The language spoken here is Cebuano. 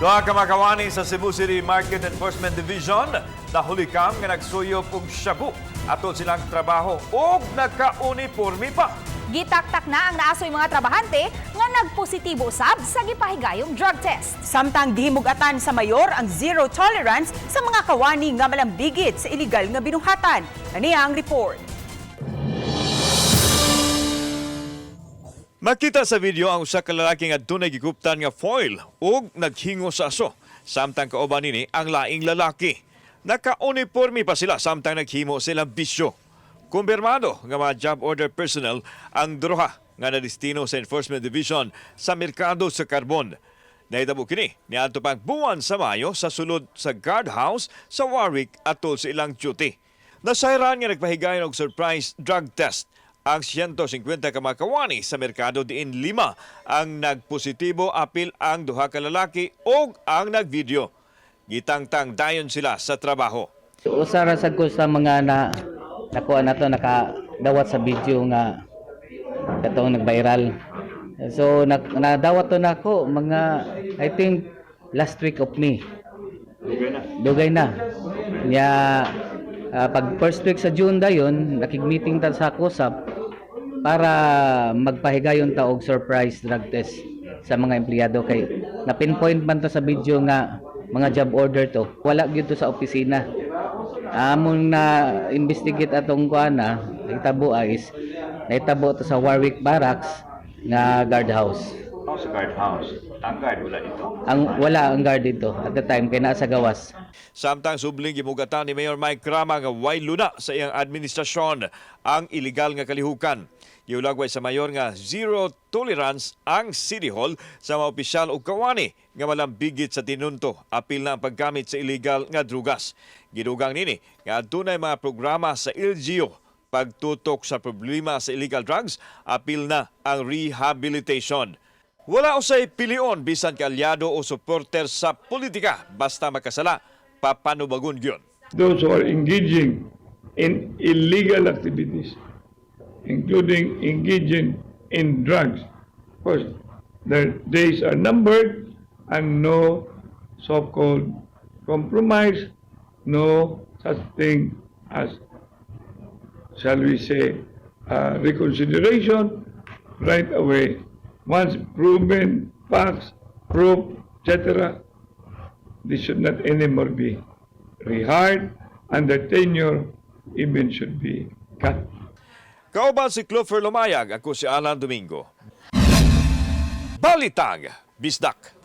Duha ka mga kawani sa Cebu City Market Enforcement Division nahulikam nga nagsuyop og shabu atol silang trabaho ug nagka-uniforme pa. Gitaktak na ang naasoy mga trabahante nga nagpositibo usab sa gipahigayong drug test. Samtang gihimugatan sa mayor ang zero tolerance sa mga kawani nga malambigit sa illegal nga binuhatan. Ania ang report. Makita sa video ang usa ka lalaki nga dunay giguptan nga foil ug naghingo sa aso. Samtang kauban nini ang laing lalaki. Naka-uniforme pa sila samtang naghimo silang bisyo. Kumpirmado nga mga job order personnel ang duha nga nadestino sa Enforcement Division sa merkado sa Carbon. Nahitabo kini niadto pang buwan sa Mayo sa sulod sa guardhouse sa Warwick atol sa ilang duty. Nasayran nga nagpahigayon og surprise drug test ang 150 ka mga kawani sa merkado, diin lima ang nagpositibo apil ang duha ka lalaki ug ang nagvideo. Gitangtang dayon sila sa trabaho. Usa ra sad ko sa mga na nakuha nato, nakadawat sa video nga katong nag-viral. So nadawat to nako mga, I think, last week of May. Dugay na. Dugay na. Nya pag first week sa June dayon, nakig-meeting ta sa KUSAP para magpahigayon ta og surprise drug test sa mga empleyado kay na pinpoint man to sa video nga mga job order to. Wala gyud to sa opisina. Among na investigate atong kuan na nahitabo is nahitabo to sa Warwick Barracks nga guardhouse. Oh, sa guardhouse. Ang guard wala dito. Ang wala ang guard dito at the time kay naa sa gawas. Samtang subling gimugatan ni Mayor Mike Rama nga way luna sa iyang administrasyon ang illegal nga kalihukan. Giulagway sa mayor nga zero tolerance ang City Hall sa mga opisyal ug kawani nga malambigit sa tinunto apil na ang paggamit sa illegal nga drugas. Gidugang nini nga adunay mga programa sa LGU pagtutok sa problema sa illegal drugs, apil na ang rehabilitation. Wala usay pilion bisan kaalyado o supporter sa politika, basta makasala, papanubagon gyud. Those who are engaging in illegal activities, including engaging in drugs. Of course, their days are numbered and no so-called compromise, no such thing as, shall we say, reconsideration right away. Once proven, facts, proof, etc., they should not anymore be rehired and their tenure even should be cut. Kauban si Clover Lumayag, ako si Alan Domingo. Balitang Bisdak.